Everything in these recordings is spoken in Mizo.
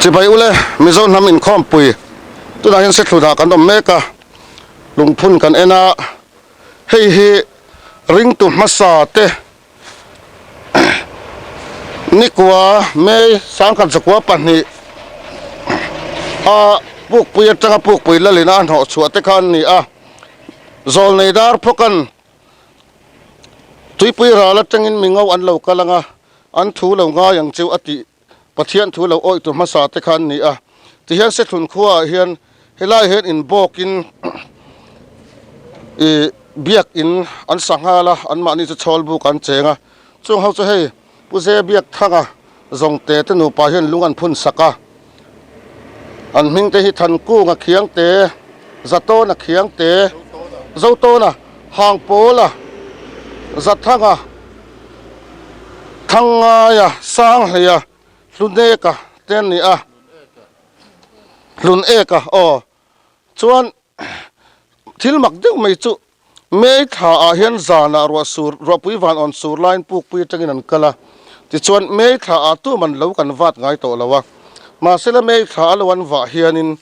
Chibai ule Mizo hnam inkhawmpui tunah hian Sethlunah kan awm mek a, lungphun kan en a, hei hi ringtu hmasa te Nikua May sangkhat zakua pahnih a pukpui atanga pukpui lalin a hnawh chhuah te kha an ni a, zawlnei dar phawkan Tuipui ral atangin mi ngo an lo kal ang a, an thu lo ngai ang chu a tih Pathian thu lo awih tur hmasa te kha an ni a. Tihian Sethlun khuaah hian helai hian inbawkin ih biakin an sa nghal a, anmahni chu chhawl buk an cheng a. Chung ho chu hei Pu Ze Biakthanga Zawngte te nupa hian lung an phun sak a. An hming te hi Thankunga Khiangte, Zatawna Khiangte, Zotawna, Hangpawla, Zathanga, Thangngaia, Sanghleia, Hluneka te an ni a. Hluneka, aw. Chuan thil mak deuh mai chu May thla ah hian zanah ruah sur ruahpui van awn sur laiin pukpui atangin an kal a, tichuan May thla ah tuman lo kan vat ngai tawh lo a, mahsela May thla a lo an vah hianin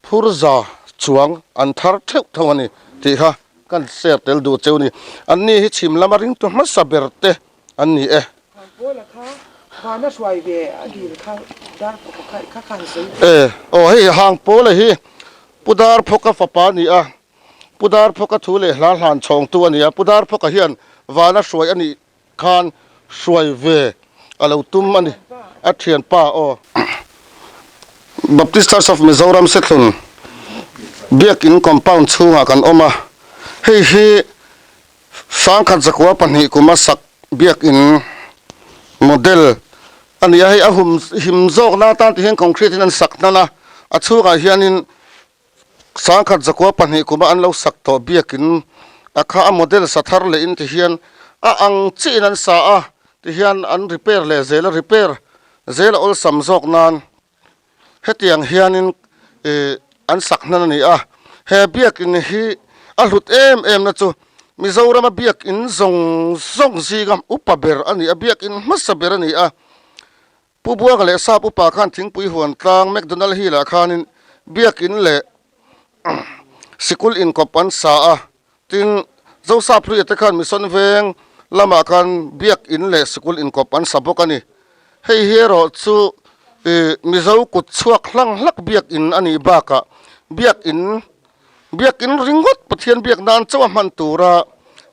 phur za chuang an thar theuh tho a ni tih kha kan share tel duh cheu a ni. Anni hi chhim lama ringtu hmasa ber te an ni e. E aw hei Hangpawla hi Pu Darphawka fapa a ni a. Pu Darphawka thu leh hla hlan chhawngtu a ni a, Pu Darphawka hian vana hruai a nih khan hruai ve a lo tum a ni, a thianpa aw. Baptist Church of Mizoram Sethlun Biakin compound chhungah kan awm a, hei hi Sangkhat zakua pahnih kuma sak biakin model a ni a, hei a hum him zawkna atan ti hian concrete in an sak hnan a, a chhungah hianin Sangkhat zakua pahnih kuma an lo sak tawh biakin a kha a model sa thar leh in ti hian a ang chiah in an sa a ti hian an repair leh zel a repair zel a awlsam zawk nan hetiang hianin ih an sak hnan a ni a he biakin hi a hlut em em na chu Mizorama biakin zawng zawng zinga upa ber a ni a biakin hmasa ber a ni a. Pu Buanga leh Sap upa khan thingpui huan tlang McDonald Hill ah khanin biakin leh sikul inkawp an sa a, tin Zosap Hluia te khan Mission Veng lamah khan biakin leh sikul inkawp an sa bawk a ni. Hei hi erawh chu ih Mizo kut chhuak hlang hlak biakin a nih bakah biakin biakin ringawt Pathian biak nan chauh a hman tura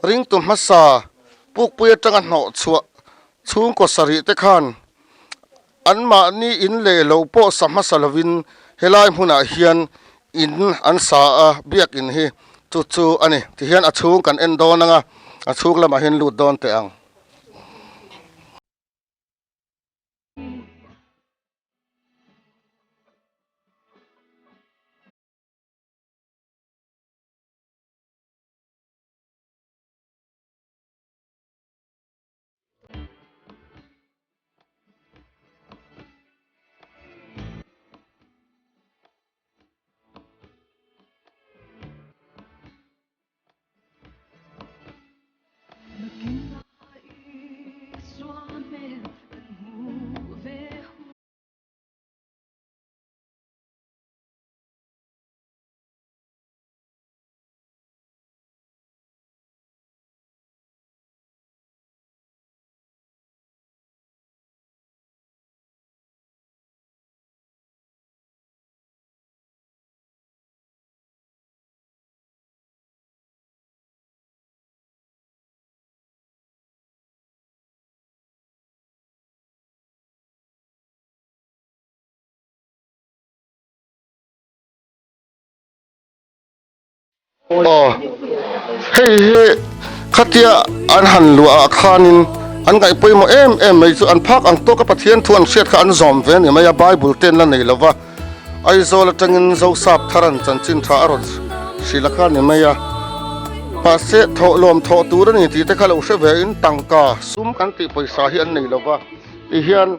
ringtu hmasa pukpui atanga hnawh chhuah Chhungkaw sarih te khan anmahni in leh lo pawh sa hmasa lovin helai hmunah hian in an sa a, biakin hi chu chu a ni. Tihian a chhung kan en dawn ang a, a chhung lamah hian lut dawn teh ang. Aw, hei hi khatia an han luah ah khanin an ngaih pawimawh em em mai chu an phak ang tawka Pathian thu an hriat kha an zawm ve a ni mai a, Bible te an la nei lo va, Aizawl atangin Zosap thar an chanchin tha a rawn hrilh a kha a ni mai a, mahse thawhlawm thawh tur a ni tih te kha lo hre ve in tangka sum kan tih pawisa hi an nei lo va, tihian.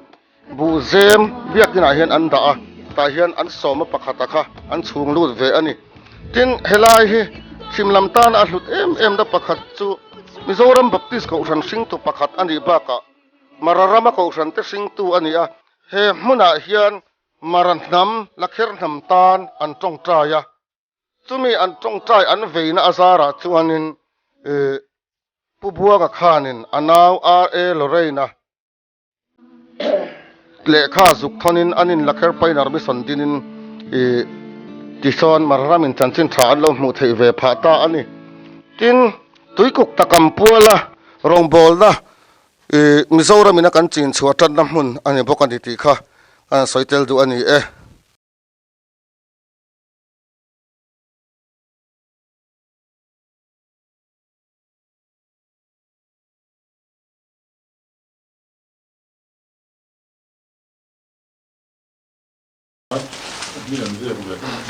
Buhzem biakinah hian an dah a, tah hian an sawma pakhata kha an chhung lut ve a ni. Tin, helai hi chhim lam tana a hlut em em na pakhat chu Mizoram Baptist Kohhran hringtu pakhat a nih bakah Mara rama Kohhran te hringtu a ni a. He hmunah hian Mara hnam, Lakher hnam tan an tawngtai a, chumi an tawngtai an veina a zarah chuanin Pu Buanga khanin a nau RA Lorraine-a lehkha zuk thawnin an in Lakher Pioneer Mission dinin tisawn Mara ramin chanchin tha an lo hmuh theih ve phah ta a ni. Tin, Tuikuk takam puala rawngbawlna I Mizoram ina kan chin chhuah tanna hmun a ni bawk a ni tih kha ka han sawi tel duh a ni e.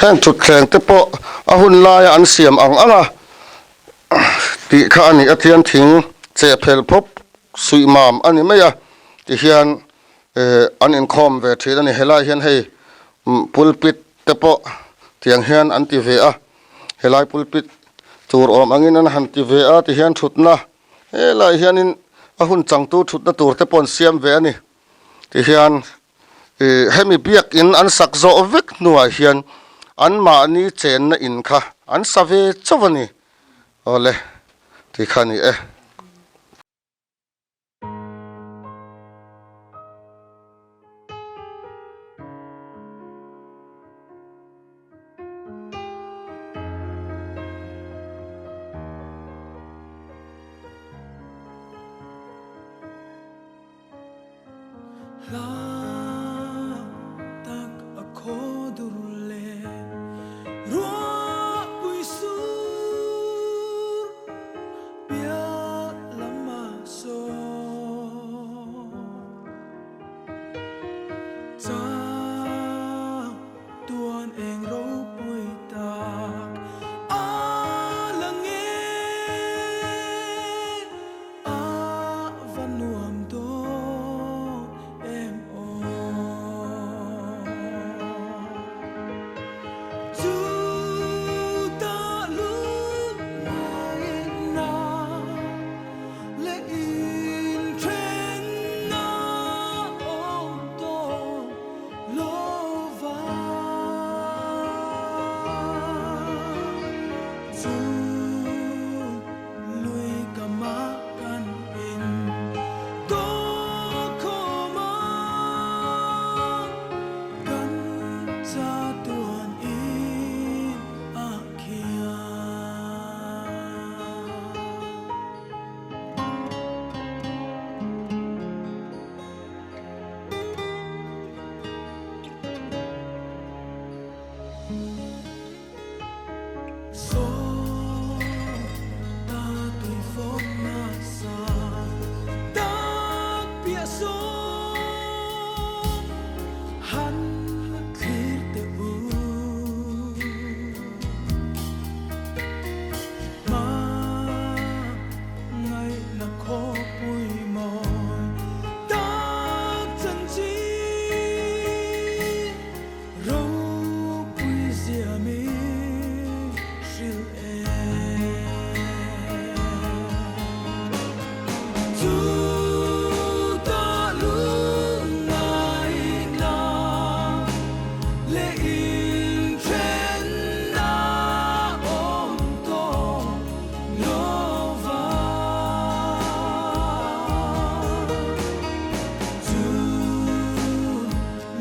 Heng thutthleng te pawh a hun laia an siam ang ang a tih kha a ni a, thian thing cheh phel phawp suih mam a ni mai a tihian eh an inkhawm ve thin a ni. Helai hian hei pulpit te pawh tiang hian an ti ve a, helai pulpit tur awm angin an han ti ve a tihian thutna helai hianin a hun changtu thutna tur te pawh an siam ve a ni tihian. Ih hemi biakin an sak zawh vek hnuah hian anmahni chenna in kha an sa ve chauh a ni. Awle tih kha a ni e. Hla tak a khaw dur leh ruahpui sur piah lam a sawn. Chang tuan eng ropui tak a lang e. A va nuam dawn em aw. Chu ta lut ngaihna leh inthenna awm tawh lo va. Chu. Lui ka mah kan in tawk khawm a, kan chatuan in a khian. Ropui zia mi hrilh e. Chu ta lungngaihna leh inthenna awm tawh lo va. Chu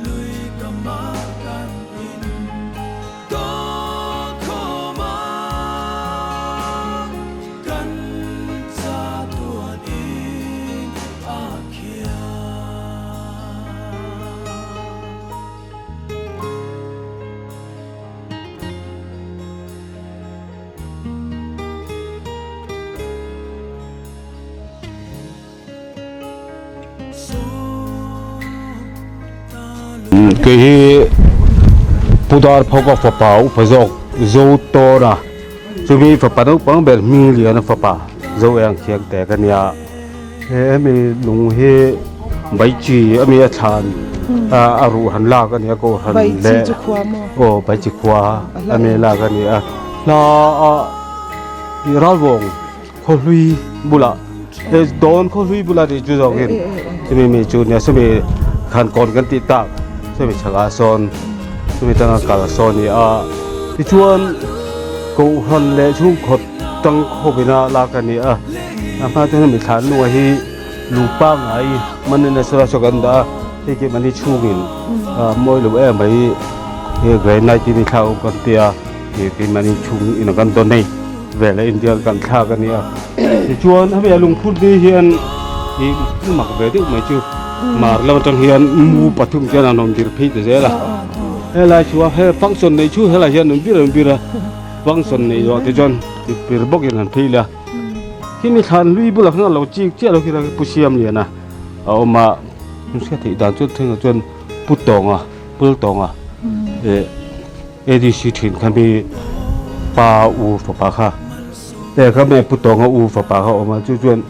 Lui ka mah kan in tawk khawm a, kan chatuan in a khian. Kei hi Pu Darphawka fapa upa zawk Zo Tawna chumi fapa naupang ber hming liana fapa Zo Eng Thiang te ka nia he hemi lung hi Baichi ami a thlan a ruh han lak a nia kohhran leh aw Baichi khua ami lak a ni a hla a ralvawng Khawhlui bulah he dawn khawhlui bulah tih chu zawk in chumi mi chu nia chumi Khankawn kan tih tak chumi chhakah sawn chumi tanga kal sawn a ni a tichuan Kohhran leh chhungkhaw tang khawpina lak a ni a a hma chuan hemi thlan hnungah hi lung pangngai manena sawlai saw kan dah a hei khi mahni chhungin mawi lo em mai he granite hi thlak awm kan tia hei khi mahni chhung in kan donate vel a India kan thlak a ni a tichuan hemi a lungphur ni hian ih mak ve deuh mai chu mar lam atang hian mu pathum chuan an rawn dir phei ta zel a helai chhuah he function nei chu helai hian an bir an bir a function nei zawh te chuan pir bawkin an phei leh a khimi thlan hlui bulah khan a lo chik chiah lo khi pu siam lian a a awm a hriat theih dan chuan thlengah chuan pu tawnga pul tawnga eh A_D_C thin kha mi pa u fapa kha eh kha me pu tawnga u fapa kha a awm a chu chuan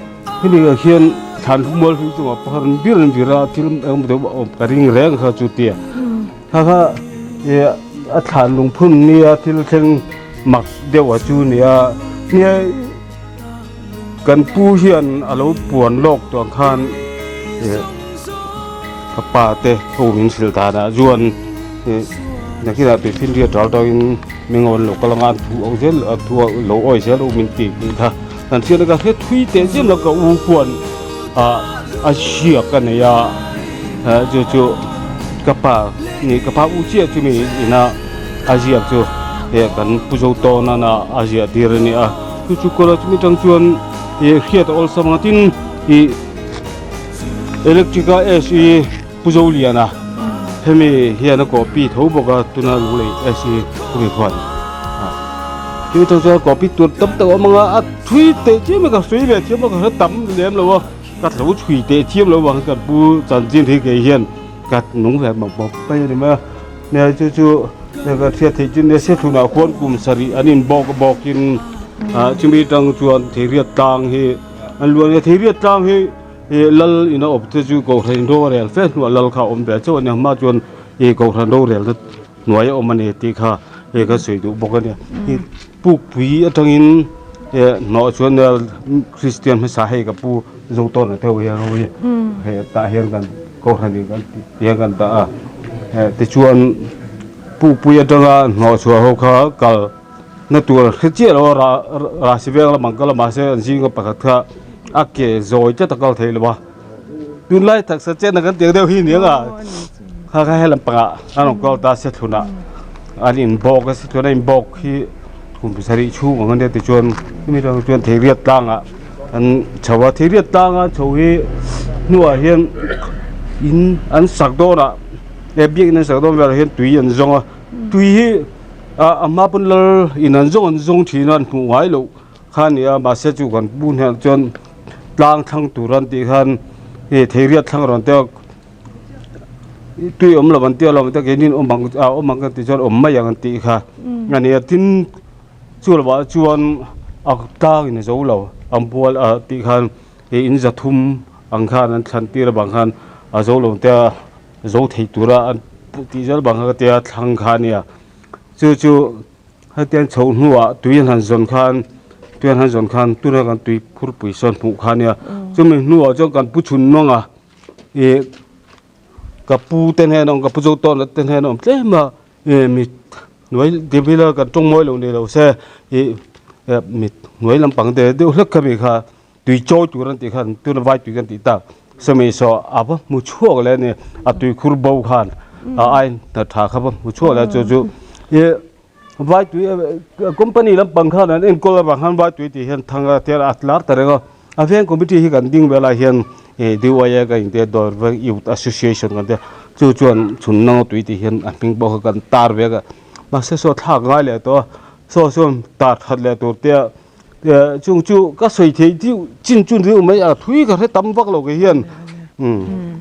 hemi ah hian thlan mual hlui chungah pakhat an bir an bir a thil eng emaw deuh a awm ka ring reng kha chu tia kha kha eh a thlan lungphun nia thil thleng mak deuh a chu nia nia kan pu hian a lo puan lawk tawh ang khan eh ka pa te ho min hrilh danah chuan eh nakinah tuifinriat ral tawhin mingawn lo kal anga an thu ang zel a thu lo awi zel u min tih kha kan hriat a ka hre thui teh chiam lo ka u khuan ah a hriak a nei a eh chu chu ka pa nih ka pa u chiah chumi ina a ziak chu eh kan pu zo tawn a a ziah tir a ni a chu chu kawla chumi tang chuan ih hriat a awlsam ang a tin ih electric a S E pu zo lian a hemi hian a copy tho bawk a tuna lunglei S E chumi khuan ah chumi tang chuan copy tur tam tak a awm ang a a thui teh chiam a ka sawi ve thiam a ka hre tam lem lo a ka tlo chhui teh chiam lo vang kan pu chanchin hi kei hian ka nung ve bawk bawk mai a ni mai a. Nia chu chu ka hriat theih chu nia Sethlunah khuan kum sarih an in bawk bawkin ah chumi tang chuan Theiriat tlang hi an luan a Theiriat tlang hi ih lal ina awp te chu Kohhran rorel fe hnuah lal kha a awm ve chauh a nia hma chuan ih Kohhran rorel na hnuai a awm a ni tih kha hei ka sawi duh bawk a nia ih Pukpui atangin eh hnawh chuan Kristian hmasa hei ka pu Zotawn a theuh hian hei tah hian kan Kohhran in kan tih hian kan dah a eh tichuan pukpui atanga hnawh chhuah ho kha kal na tur hre chiah lo a rah rahsi veng lamah an kal a mahse an zinga pakhat kha a ke zawi tlat a kal thei lo a tunlai taksa chenna kan tih ang deuh hi nia nga kha kha helam pangah an rawn kal ta Sethlunah an inbawk a Sethlun a inbawk hi kum sarih chhung ang ania tichuan chumi atang chuan Theiriat tlangah An chho a, thiriat tlanga chho hi hnuah hian in an sak dawnah eh biakin an sak dawn velah hian tui an zawng a, tui hi ah a hma pawn lal in an zawng an zawng thin a an hmuh ngai loh kha a ni a mahse chu kan pu hnenah chuan tlang thlang tur an tih khan hei theiriat thlang rawn te tui awm lo an tia lo keini awm ang ah awm ang kan tih chuan awm mai ang an tih kha a ni a tin. Chu lovah chuan a tlangin a zo lo an bual a tih khan ih in za thum ang khan an thlan tir avang khan a zo lo te a zo thei tura an tih zel vang kha ka tia thlang kha a nia chu chu hetiang chhoh hnuah tui an han zawn khan tui an han zawn khan tuna kan tui phurpui sawn hmuh kha a nia chumi hnuah chuan kan pu chhun nawng a ih ka pu te hnen a awm ka pu zo tawn te hnen a awm tlem a. Mit hnuai deuh ila kan tawng mawi lo ni lo se ih mit hnuai lampang te deuh hlek kha mi kha tui chawi tur an tih khan tuna vai tui kan tih tak sawmi saw a va hmu chhuak leh a ni a tuikhur bo khan a ai hna tha kha va hmu chhuak leh a chu chu ih vai tui company lampang khan an enkawl avang khan vai tui tih hian thang a tia a lar ta reng a. A veng committee hi kan ding velah hian ih DYA ka intia Dawr Veng Youth Association kan tia chu chuan chhun nang tui tih hian a hming pawh kha kan tar ve a mahse saw thlak ngai leh tawh a saw chuan tar that leh tur te a chung chu ka sawi theih deuh chin chu ni deuh mai a thui ka hre tam vak lo ke hian umm.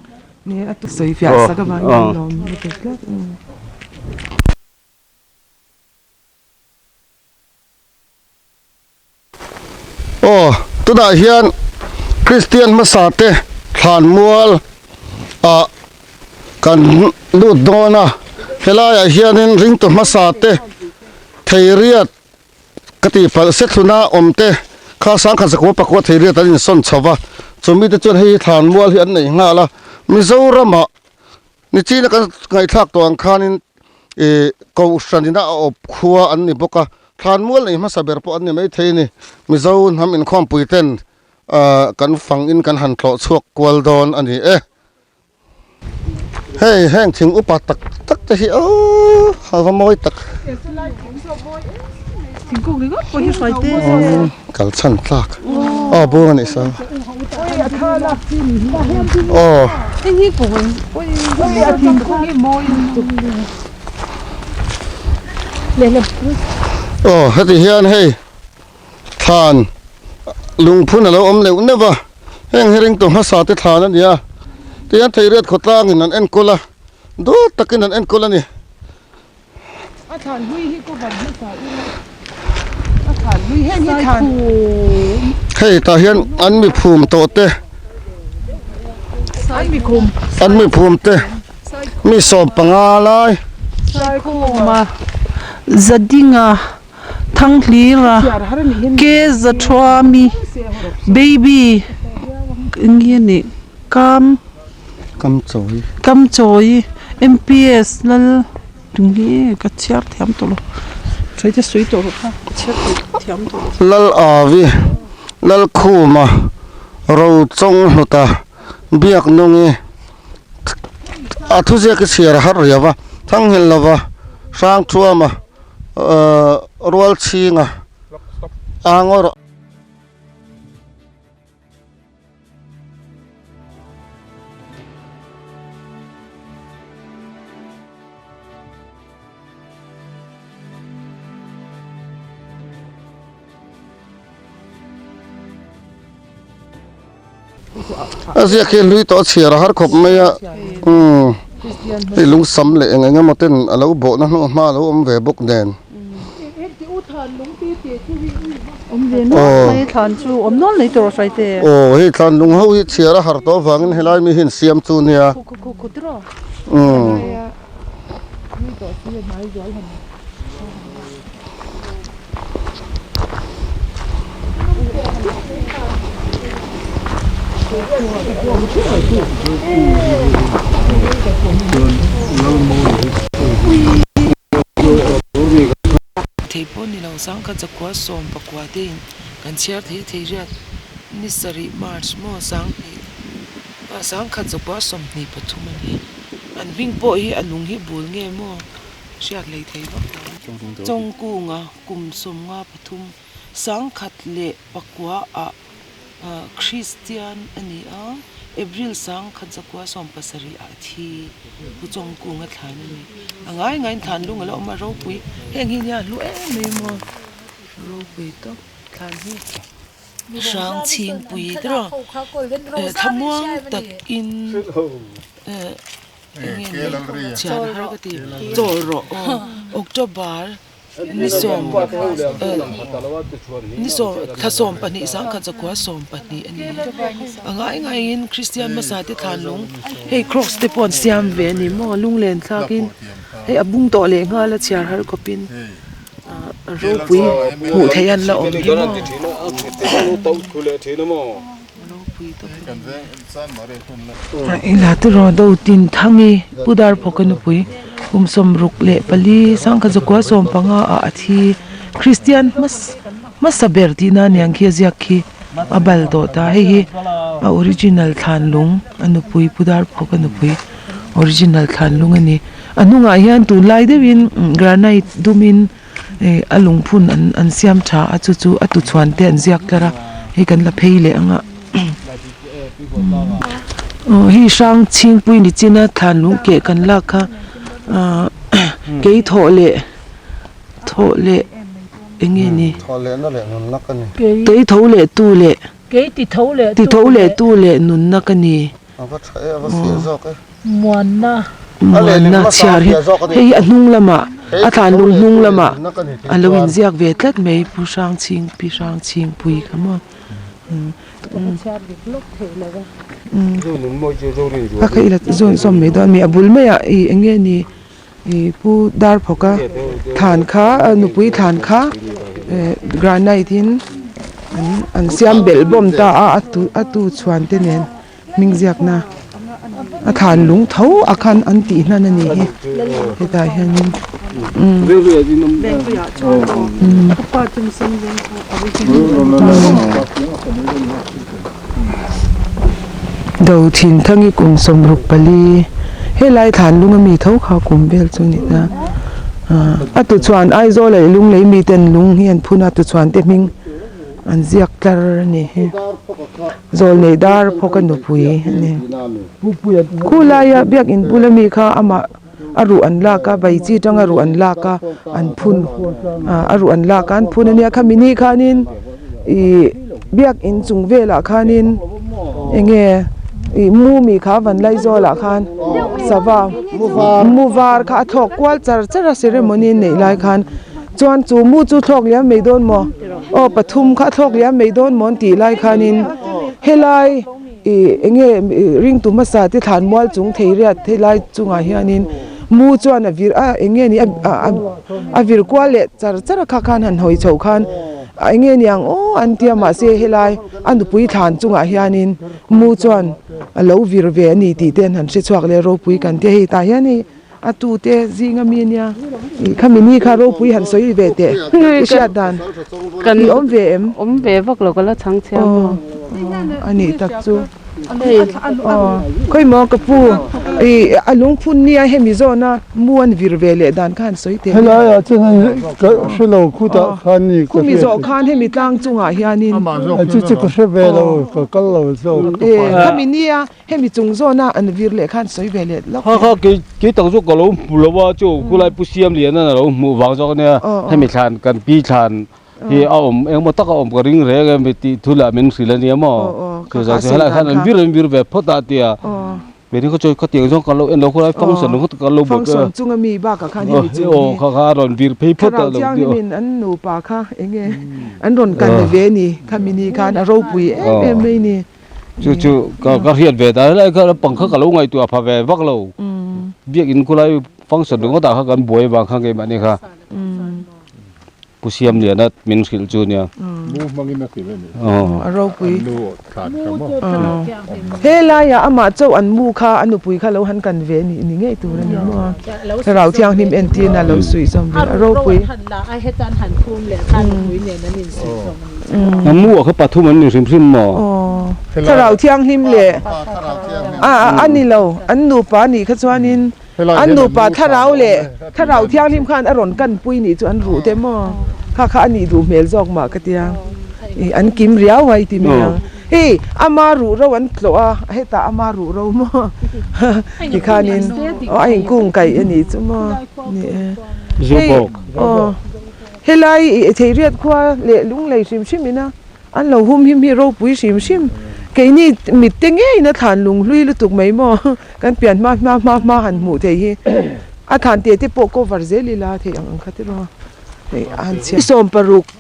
Aw, tunah hian Kristian hmasa te thlanmual ah kan lut dawn a, helaiah hianin ringtu hmasa te theiriat ka tih palh sethluna awm te kha sangkhat zakua pakua theiriat an insawn chho va, chumi te chuan hei hi thlanmual hi an nei nghal a, Mizoramah. Nichina kan ngaihthlak tawh ang khanin ih kohhran ina a awp khua an ni bawk a, thlanmual nei hmasa ber pawh an ni maithei a ni. Mizo hnam inkhawmpui ten ah kan fang in kan han tlawh chhuak kual dawn a ni e. Hei heng thing upa tak tak te hi aww a va mawi tak. Thingkung ringawt pawh hi hruai te. Kal chhan tlak aw bung a nih sa. Aw. Heng hi kung an ui a thingkung hi mawi lutuk. Aw heti hian hei. Thlan lungphun a lo awm neuh neuh va, heng hi ringtu hmasa te thlan a ni a, tihian Theiriat khawtlangin an enkawl a, duat takin an enkawl a ni. A thlan hlui hi cover hmasa ila, a thlan hlui heng hi thlan. Hei tah hian an mi phum tawh te, an mi khum, an mi phum te mi 15 lai. Saikhuma Zadinga. Thanghlira ke Zathuami baby eng nge nih kam kam chawi M_P_S lal eng nge ka chhiar thiam tawh lo sawi te sawi tawh rawh kha ka chhiar thiam tawh lo. Lal Avi Lalkhuma Rochawng Hluta Biaknungi a thuziak hi chhiar a har riau a Thanghil lova Hrangthuama. Ahh rual chhinga a ngawr. A ziak hi hlui tawh a chhiar a har khawp mai a umm hei lungsam leh eng eng emaw ten a lo bawhna hnu hma a lo awm ve bawk nen. Aw hei thlan lung ho hi chhiar a har tawh avangin helai mi hi an siam chu nia umm. Thei pawh ni lo sangkhat zakua sawm pakua te in kan chhiar thei thei riat ni sarih march maw sanghnih ah sangkhat zakua 23 a ni an hming pawh hi a lung hi bul nge maw. Hriat lei thei vak lo. Chawngkunga kum 53 1004 ah Kristian a ni a, April 1970 ah a thi. Pu Chawngkunga thlan a ni. A ngai ngaiin thlan lung a la awm a, ropui heng hi nia hlu em mai maw ropui tawp thlan hi. Hrangchhingpui te rawh thlamuang takin. Chhiar har ka ti chawl rawh aw October ni sawm ni sawm thla 12 1912 a ni a ngai ngaiin Kristian hmasa te thlan lung hei cross te pawh an siam ve a ni maw lunglen thlakin hei a bung tawh leh nghal a chhiar har khawpin ropui hmuh theih an la awm hi maw. Ila te rawh do tin thangi Pu Darphawka nupui kum 64 1915 ah a thi Kristian hmasa ber tihna aniang khi a ziak khi a bal tawh ta hei hi a original thlan lung a nupui Pu Darphawka nupui original thlan lung a ni a hnungah hian tunlai deuhin granite dumin. Hei a lungphun an an siam tha a chu chu a tuchhuan te an ziak tlar a hei kan la phei leh ang a aw hei hrang chhingpui ni chin a thlan lung keh kan lak kha ah kei thawh leh thawh leh eng nge ni kei tho leh tu leh ti tho leh tu leh nunna ka ni. Muanna. Muanna chhiar hi hei hi a hnung lamah a thlan lung hnung lamah a lo inziak ve tlat mai Pu Hrangchhing Pi Hrangchhingpui kha maw a kha ila zawn zawm mai dawn a mi a bul maiah ih eng nge ni ih Pu Darphawka thlan kha nupui thlan kha granite in an siam belh bawm ta a a tu chhuan te nen. Hming ziakna. A thlan lung tho a khan an tih hnan a ni hi hetah hianin umm. Do Thinthangi kum 64 helai thlan lung ami tho kha kum vel chu ni na a tuchhuan Aizawl leh Lunglei miten lung hi an phun a tuchhuan te hming an ziak tlar a ni hi Zawlnei dar phawk a nupui a ni khulaia biakin bula mi kha amah a ruh an lak a vai chi tanga ruh an lak a an phun ah a ruh an lak a an phun ania khami ni khanin ih biakin chung velah khanin eng nge ih mumi kha van laizawl ah khan sava mu var kha a thlawk kual char char a ceremony an neih lai khan chuan chu mu chu thlawk liam mai dawn maw aw pathum kha a thlawk liam mai dawn maw an tih lai khanin helai. Ih enge ringtu hmasa te thlan mual chung thei riat helai chungah hianin mu chuan a vir a enge ni a vir kual leh char char a kha khan han hawi chhoh khan enge niang aw an tia mahse helai a nupui thlan chungah hianin mu chuan a lo vir ve a ni tih te an han hre chhuak leh ropui kan tia hei tah hian hei a tute zinga mi ania ih khami ni kha ropui han sawi ve teh i hriat dan i awm ve em? Awm ve vak lo ka la chhang chhiang maw? Aw a nih tak chu aw khawi maw ka pu ih a lungphun nia hemi zawna mu an vir ve leh dan kha han sawi teh Helai ah chuan ka hre lo khutah khan ni ka hriat khumi zawh khan hemi tlang chungah hianin chu chu ka hre ve lo ka kal lo zawk khami nia Hemi chung zawna an vir leh khan sawi ve leh lawk Ha kha kei kei tak zawk ka lo hmu lo a chu khulai pu siam lian an a lo hmuh vang zawk ania hemi thlan kan pi thlan hi a awm engemaw tak a awm ka ring reng em tih thu lah min hrilh ania maw chu zan chu helai khan an vir an vir ve phawt a tia kei kha chu khatiang zawng kan lo en lo khulai function ringawt kan lo buai function chunga mi bakah khan hemi chung hi aw kha kha a rawn vir phei phawt a thlarau thianghlimin an nupa kha enge an rawn kan ve a ni khami ni khan a ropui em em mai ni. Chu chu ka ka hriat ve ta helai kha pang kha ka lo ngaihtuah pha ve vak lo biakin khulai function ringawt ah kha kan buai vang kha keimahni kha Pu Siamliana min hrilh chu nia. Mu hmangin a hrilh a ni. A ropui. An nu thlan kha maw. Helaiah amah chauh an mu kha a nupui kha lo han kan ve ni ni ngei tur a ni maw. Thlarau Thianghlim entirna lo suih zawm ve a ropui. A mu ah kha pathum an ni hrim hrim maw? Aw, Thlarau Thianghlim leh a a ni lo, an nupa a nih kha chuanin an nupa Thlarau leh Thlarau Thianghlim khan a rawn kanpui nih chu an ruh te maw? Kha kha a nih duh hmel zawk mah ka tia, ih an kim riau a i ti mai ang. Hei ama ruh ro an tlawh a, hetah ama ruh ro maw tikhanin aw a inkung kaih a nih chu maw ni e. Hei aw. Helai i Theiriat khua leh Lunglei hrim hrim ina an lo hum him hi ropui hrim hrim. Keini mitte ngeiin a thlan lunghlui lutuk mai maw? Kan pian hma hma hma hma han hmuh thei hi a thlan te te pawh cover zel ila thei ang ang kha tiraw hei a han chhiat. 60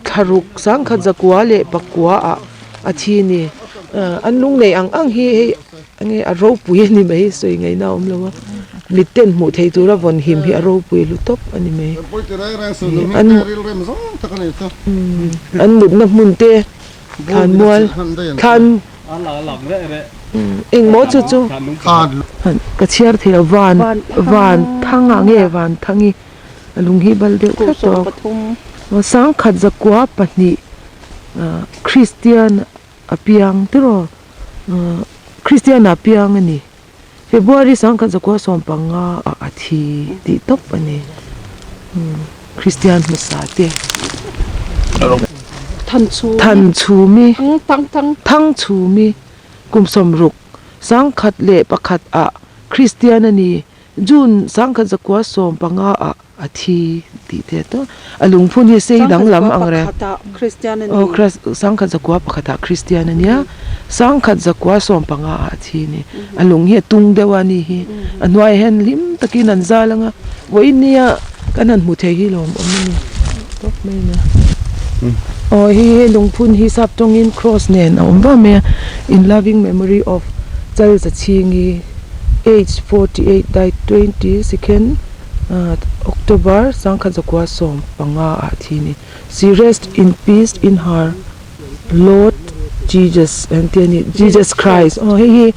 thlaruk 10zakua leh pakua ah a thi ni. An lunglei ang ang hi hei Enge a ropui a ni mai sawi ngaihna a awm lo a, mitten hmuh theih tura vawn him hi a ropui hlu tawp a ni mai. An an mutna hmun te thlan mual thlan engmaw chu chu ka chhiar thei lo van van thang ah nge van thang hi a lung hi bal deuh tlat tawh 1012 Kristian A piang tiraw Kristian ah piang a ni. February 1915 ah a thi tih tawp a ni. Kristian hmasa te. Thanchhumi Thangchhumi kum 60 1001 ah Kristian a ni. June 1915 ah A thi tih te tawh. A lungphun hi sei danglam ang reng. Aw 1001 ah Kristian a nia. 1015 ah a thi a ni. A lung hi a tung deuh a ni hi. A hnuaiah hian hlim takin an zal ang a. Vawiin nia kan han hmu thei hi lawmawm a ni tawp mai a nia. Aw hei he lungphun hi sap tawngin cross nen a awm vang mai a. In loving memory of Chalzachhingi age 48 died 20 second. October 1015 ah thi ni. She rest in peace in her Lord Jesus an ti a ni. Jesus Christ. Aw hei hi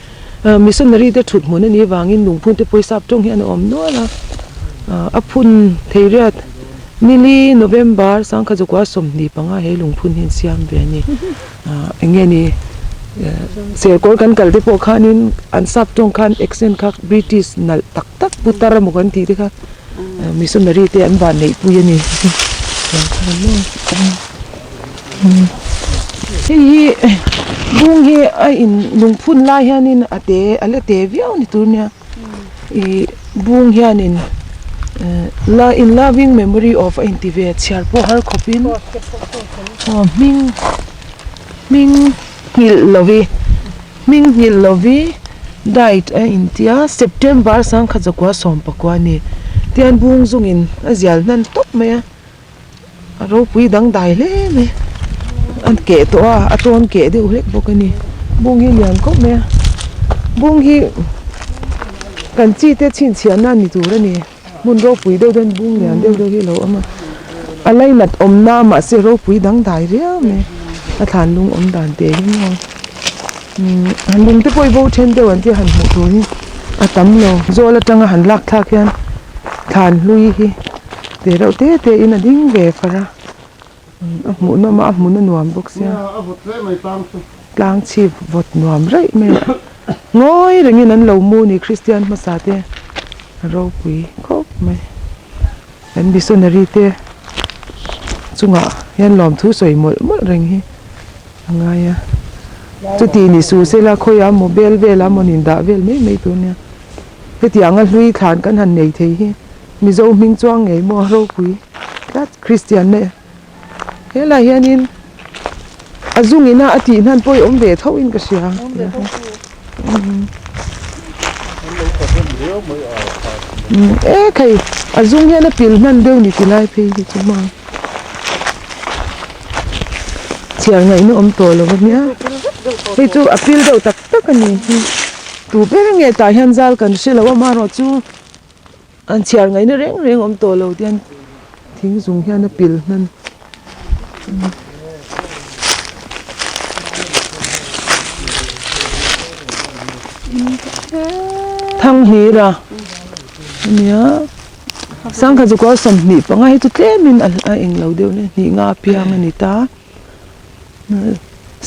Missionary te thut hmun a nih avangin lungphun te pawisa tawng hian a awm nual a, a phun thei riat nili November sangkhat zakua 25 he lungphun hi an siam ve a ni. Eng nge ni serkawl kan kal te pawh khanin an sap tawng khan accent kha British nalh tak tak putar emaw kan tih te kha missionary te an van neih pui a ni. Hei hi bung hi a in lungphun lai hianin a te a la te viau ni tur nia ih bung hianin la in loving memory of a inti ve chhiar pawh har khawpin aw hming hming nghilh lovi hming nghilh lovi died a intia September sangkhat zakua sawmpakua a ni tian bung zungin a zial hnan tawp mai a. A ropui dangdai hle mai a keh tawh a a tawn keh deuh hlek bawk a ni bung hi lian khawp mai a bung hi kan chi te chhinchhiah na ni tur a ni hmun ropui deuh dawn bung lian deuh deuh hi a lo awm a a lainat awmna mahse ropui dangdai riau mai a thlan lung awm dan te hi maw umm lung te pawh hi bo then deuh an tia han hmuh tur hi a tam lo zawl atanga han lak thlak hian thlan hlui hi. Te reuh te te in a ding ve far a, a hmuh nawm a, a hmun a nuam bawk sia, tlang chhip vawt nuam raih mai a, ngawi rengin an lo mu ni Kristian hmasa te a ropui khawp mai, kan missionary te chungah hian lawmthu sawi mawlh mawlh reng hi a ngai a, chuti ni su sela khawiah maw bel velah maw nin dah vel mai mai tur nia, hetianga hlui thlan kan han nei thei hi. Mizo hming chuang ngei maw a ropui tlat Kristian na helai hianin a zung ina a tih hnan pawh i awm ve tho in ka hria e khai a zung hian a pil hman deuh ni ti lai phei hi chu maw chhiar ngaihna awm tawh lo ania hei chu a pil deuh tak tak a ni hi tu ber nge tah hian zal kan hre lo a amaherawhchu. An chhiar ngaihna reng reng awm tawh lo tian thing zung hian a pil hman. Thanghira ania sangkhat chu kual 25 hi chu tlemin a eng lo deuh nia hnih nga piang a ni ta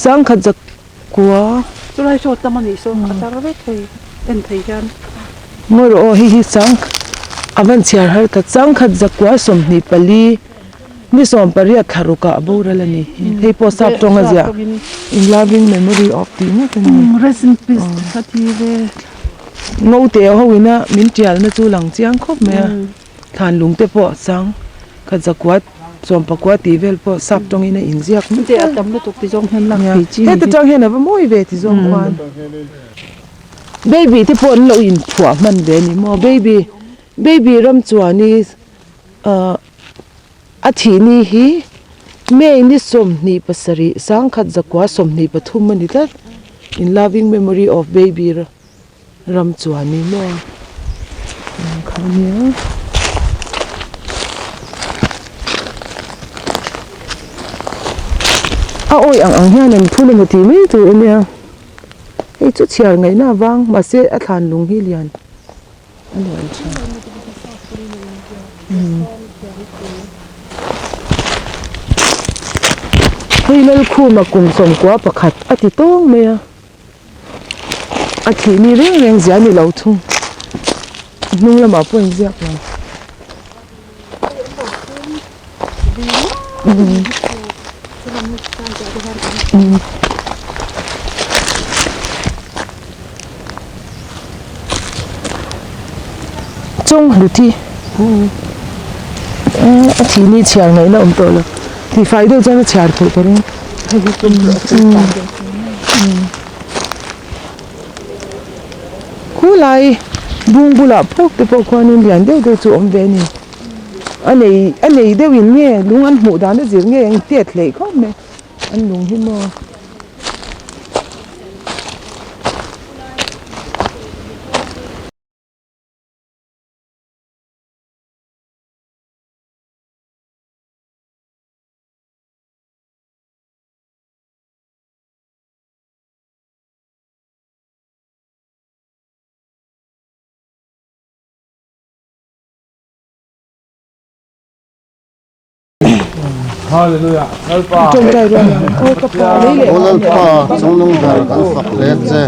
sangkhat zakua. Chulai saw tam a nih saw a tar vek thei en thei hian. Ngawi rawh aw hei hi chang a van chhiar har ta changkhat zakua 24 ni 18 thla rukah a boral a ni hei pawh sap tawng a ziah in loving memory of tih ngawt a ni. Rest in peace ka ti ve. Ngote ho ina min tialna chu lang chiang khawp mai a thlan lung te pawh chang khat zakua 19 tih vel pawh sap tawngin a inziak mai a. Heta tang hian a va mawi ve ti zawng khuan. Baby te pawh an lo inphuah hman ve a ni maw baby baby ram chuan i ahh a thih ni hi May ni 27 1923 a ni tlat in loving memory of baby ram chuan ni maw kha nia. A awi ang ang hian an phun emaw tih mai tur a nia. Hei chu chhiar ngaihna avang mahse a thlan lung hi lian a lian tha. Hei Lalkhuma kum 91 a ti tawng mai a, a thih ni reng reng zia ni lo thung a hnung lamah pawh inziak lo. Chung hluti a thih ni chhiar ngaihna awm tawh lo tihfai deuh chuan a chhiar theih ka ring khulai bung bulah phawk te pawh khuanin lian deuh deuh chu awm ve a ni. A nei a nei deuh in nge lung an hmuh dan a zir nge ang tiat hleih khawp mai an lung hi maw. Tawngtai rual ang. Aw ka pa lei leh Aw Lalpa, chungnung ber kan fak hle che.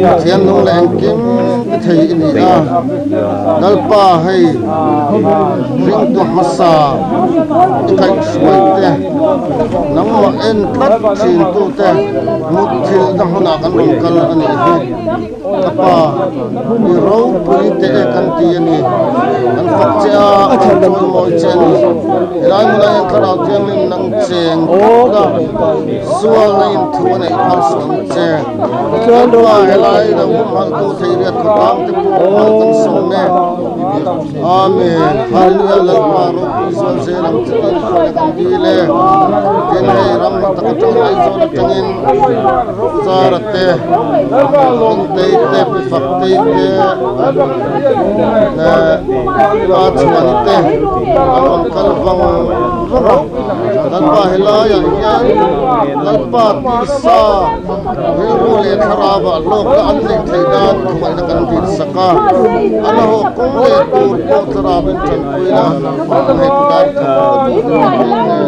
Pathian nung leh engkim ti thei i ni a. Lalpa hei ringtu hmasa i kaihhruai te, nangmah en tlat thin tute mutthilhna hmunah kan rawn kal a nih hi. Ka pa, i ropui teh e kan ti a ni. Kan fak che a, kan chawimawi che a ni. Helai hmunah hian Thlarau Thianghlim nang cheng tlat la, sualna in thu a neih phal suh ang che. Kan pa, helai lo humhalhtu thei riat khawtlang te pawh mal kan sawm e. Amen. Hallelujah Lalpa ropui zual zel ang che tiin hruaina kan dil e. Tin hei ram hla tak atangin Aizawl atangin Zara te, Lungtei te, Pifaktei te leh Machhuani te an rawn kal vang vang a. Lalpa helaiah hian Lalpa tisa rilru leh thlarauah hlawkna an neih theih nan khawngaihna kan dilsak a. A la haw kawng leh tur pawh thlarauin tanpui la, an hei pu dar khat ka duh ber a ni e.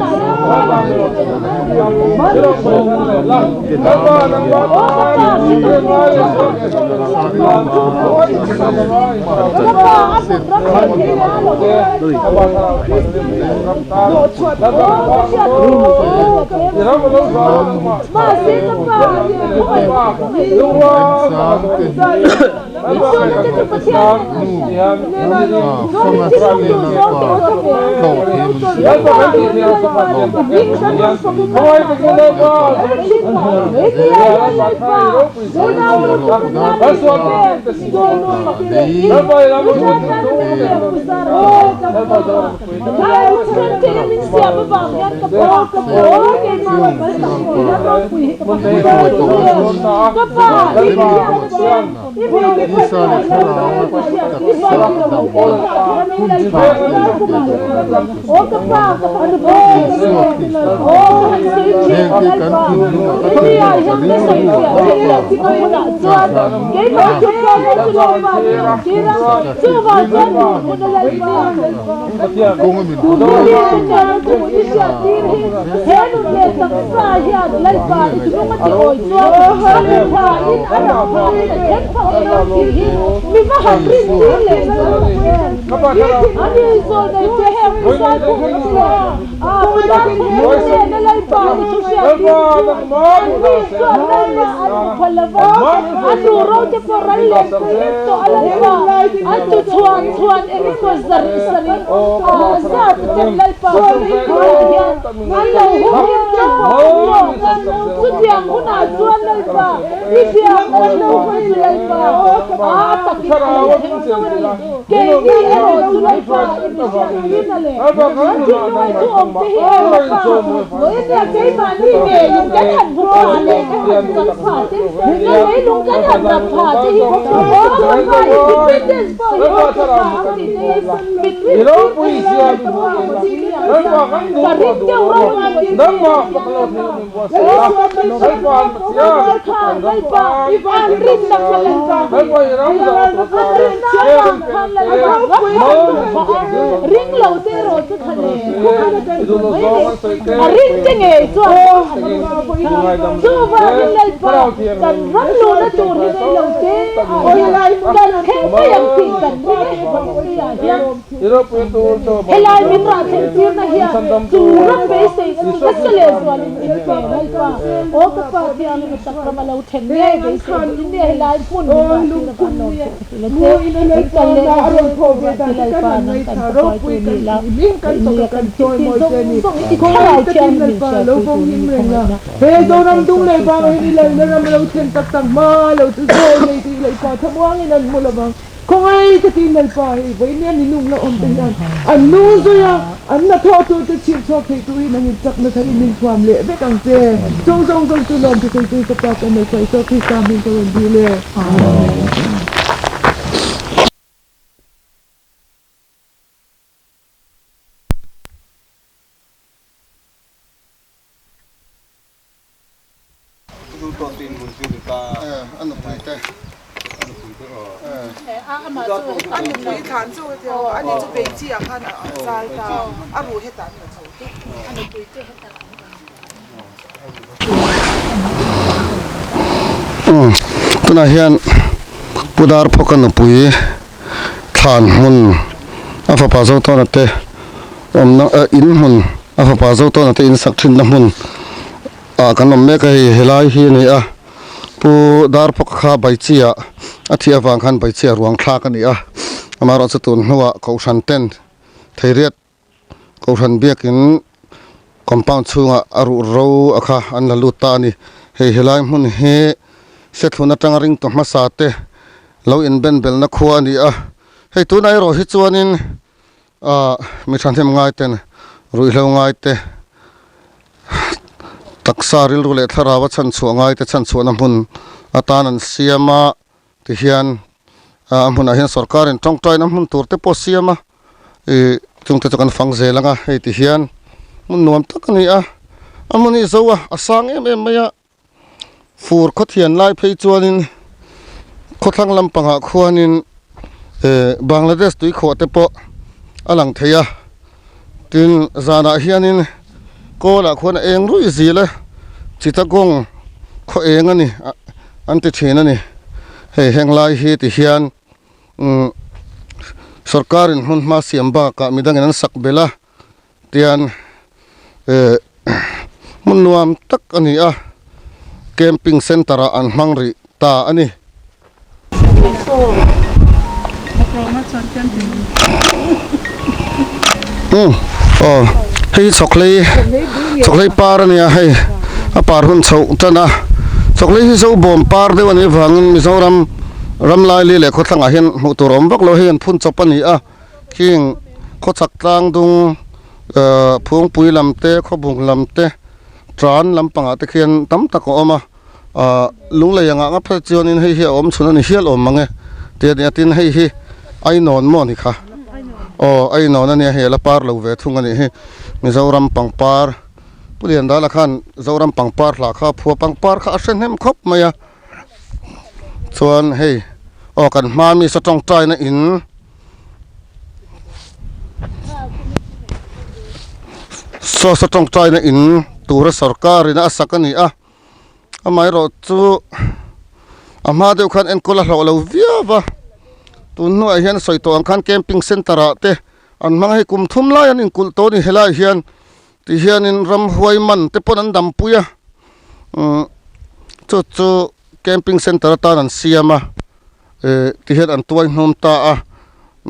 A nupui thlan chu ani chu Beichi ah khan a zal ta a ruh hetah an la chho tawp. A nupui te hetah an awm. Tunah hian Pu Darphawka nupui thlan hmun a fapa Zotawna te awmna in hmun a fapa Zotawna te in sak thinna hmun ah kan awm mek a hei helai hi a ni a Pu Darphawka kha Baichia a thih avang khan Baichia ruang thlak a ni a amaherawhchu tun hnuah Kohhran ten Theiriat Kohhran biakin compound chhungah a ruh ro a kha an la lut ta a ni. Hei helai hmun hi Sethlun atanga ringtu hmasa te lo inben belna khua a ni a. Hei tunah erawh hi chuanin ah mi thahnem ngai ten ruihhlo ngai te taksa rilru leh thlarau a chhanchhuah ngai te chhanchhuahna hmun atan an siam a. Tihian a hmunah hian sorkarin tawngtaina hmun tur te pawh siam a, ih chungte chu kan fang zel ang a, hei tihian hmun nuam tak a ni a, a hmun hi zo a, a sang em em mai a, fur khawthian lai phei chuanin khawthlang lampangah khuanin eh Bangladesh tuikhuah te pawh a lang thei a, tin zanah hianin kawlah khuan a eng ruih zil a, Chittagong khaw eng a ni. An ti thin a ni. Hei heng lai hi ti hian umm sorkarin hmun hma siam bakah midangin an sak belh a tian eh hmun nuam tak a ni a camping centre ah an hmang rih ta a ni. Umm aw hei hi chawkhlei chawkhlei par a nia hei a par hun chhoh tan a chawkhlei hi zo bawm par deuh a nih avangin Mizoram ram laili leh khawthlangah hian hmuh tur a awm vak lo hei an phun chawp a ni a khing khawchhak tlang dung ehh phungpui lam te khawbung lam te tan lampangah te khian tam tak a awm a. Ahh lunglei angah nga phei chuanin hei hi a awm chhun a ni hial awm mang e tih a ni a tin hei hi ainawn maw ni kha aw ainawn a nia hei a la par lo ve thung a nih hi Mizoram pangpar Pu Liandala khan Zoram pangpar hlah kha phua pangpar kha a hre hnem khawp mai a chuan hei aw kan hma mi saw tawngtaina in saw saw tawngtaina in tura sorkar in a sak a ni a. Amaherawh chu a hma deuh khan enkawl a hlauh lo viau va, tun hnuah hian sawi tawh ang khan camping centre ah te an hmang a hei kum thum lai an inkulh tawh a ni helaiah hian ti hianin ramhuai man te pawn an dampui a umm chu chu camping centre atan an siam a eh ti hian an tuai hnawm ta a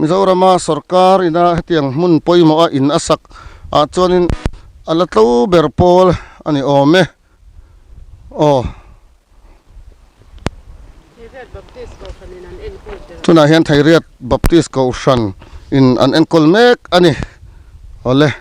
Mizorama sorkar ina hetiang hmun pawimawh a in a sak ah chuanin a la tlo ber pawl a ni awm e. Aw. Tunah hian Thairiat Baptist Kohhran in an enkawl mek a ni. Awle.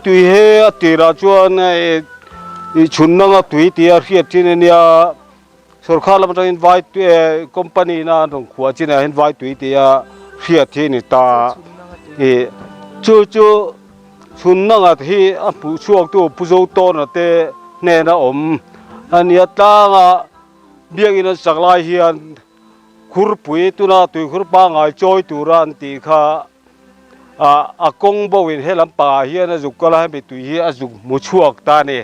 Tui he a tirah chuan i chhun nanga tui tia hriat thin a nia sorkar lam atangin vai company in a an rawn khuah chinah hian vai tui tia hriat hi a ni ta i chu chu. Chhun nanga hi a hmuh chhuaktu Pu Zotawna te hnena awm a nia. Tlanga biakinn an sak lai hian khurpui tuna tuikhur pangngai chawi tura an tih kha a kawng bo in he lampangah hian a zuk kal a, hemi tui hi a zuk hmu chhuak ta a ni.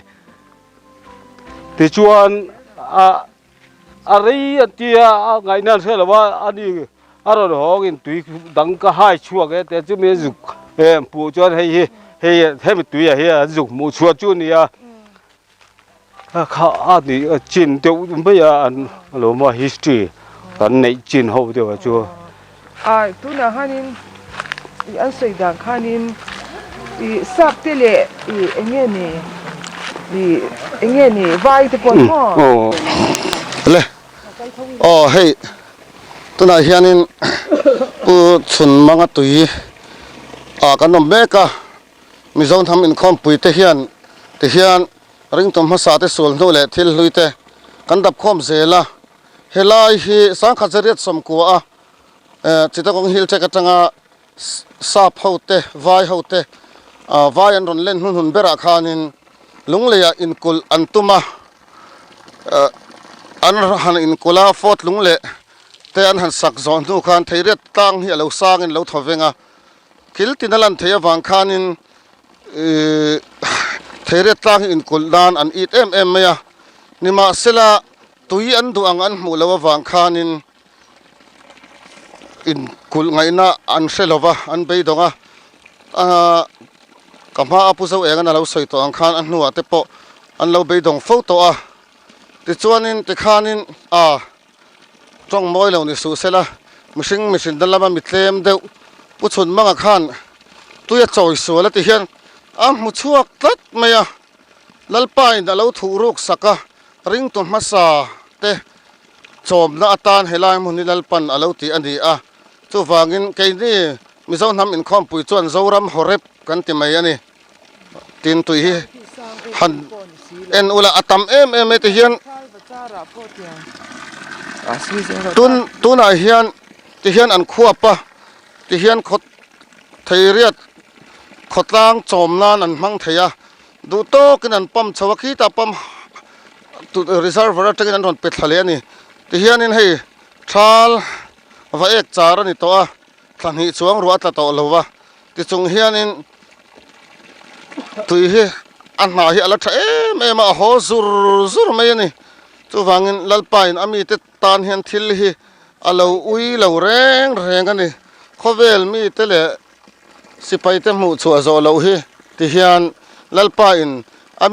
Tichuan a rei an tia a ngaihna an hre lo a, ani. A rawn hawngin tui dang ka hai chhuak e te chumi a zuk em puh chuan hei hi hei hemi tuiah hian an zuk hmuh chhuah chu a ni a. Kha a nih chin deuh mai a an lo maw history kan neih chin ho deuh ah chu. A tunah khanin ih an sawi dan khanin ih sap te leh ih eng nge ni ih eng nge ni vai te pawh maw. Le aw hei tunah hianin pu chhun manga tui ah kan awm mek a. Mizo hnam inkhawmpui te hian ti hian ringtu hmasa te sul hnu leh thil hlui te kan dap khawm zel a, helai hi sangkhat zariat sawmkua a Chittagong Hill Tract atanga sap ho te vai ho te vai an rawn len hnuhnun berah khanin Lungleiah inkulh an tum a, an han inkulh a Fort Lungleh te an han sak zawh hnu khan Theiriat tlang hi a lo sangin a lo thaw veng a. Thil tin a lan theih avang khanin ihh theiriat tlang hi inkulh nan an it em em mai a, nimahsela tui an duh ang an hmuh loh avang khanin inkulh ngaihna an hre lo va, an beidawng a, ahh ka hma a Pu Zo Engan a lo sawi tawh ang khan a hnuah te pawh an lo beidawng fo tawh a, tichuanin tikhanin a. Tawng mawi lo ni suh sela, mihring mihrinna lama mi tlem deuh Pu Chhun Manga khan tui a chawi sual a ti hian a hmu chhuak tlat mai a, Lalpa in a lo thuh ruk sak a, ringtu hmasa te chawmna atan helai hmun hi Lalpan a lo ti a ni a, chuvangin keini Mizo hnam inkhawmpui chuan Zoram Horeb kan ti mai a ni. Tin tui hi han en ula a tam em em mai te hian tun tunah hian ti hian an khuap a ti hian khaw theiriat khawtlang chawm nan an hmang thei a duh tawkin an pump chho a khitah pump reservoir atangin an rawn pe thla leh a ni ti hianin hei thal va ek char a ni tawh a thla hnih chuang ruah a tla tawh lo va. Tichung hianin tui hi a hnah hi a la tha em em a, a haw zur zur mai a ni. Chuvangin Lalpain a mite tan hian thil hi a lo ui lo reng reng a ni. Khawvel mite leh sipaite hmuh chhuah zawh loh hi tihian Lalpain.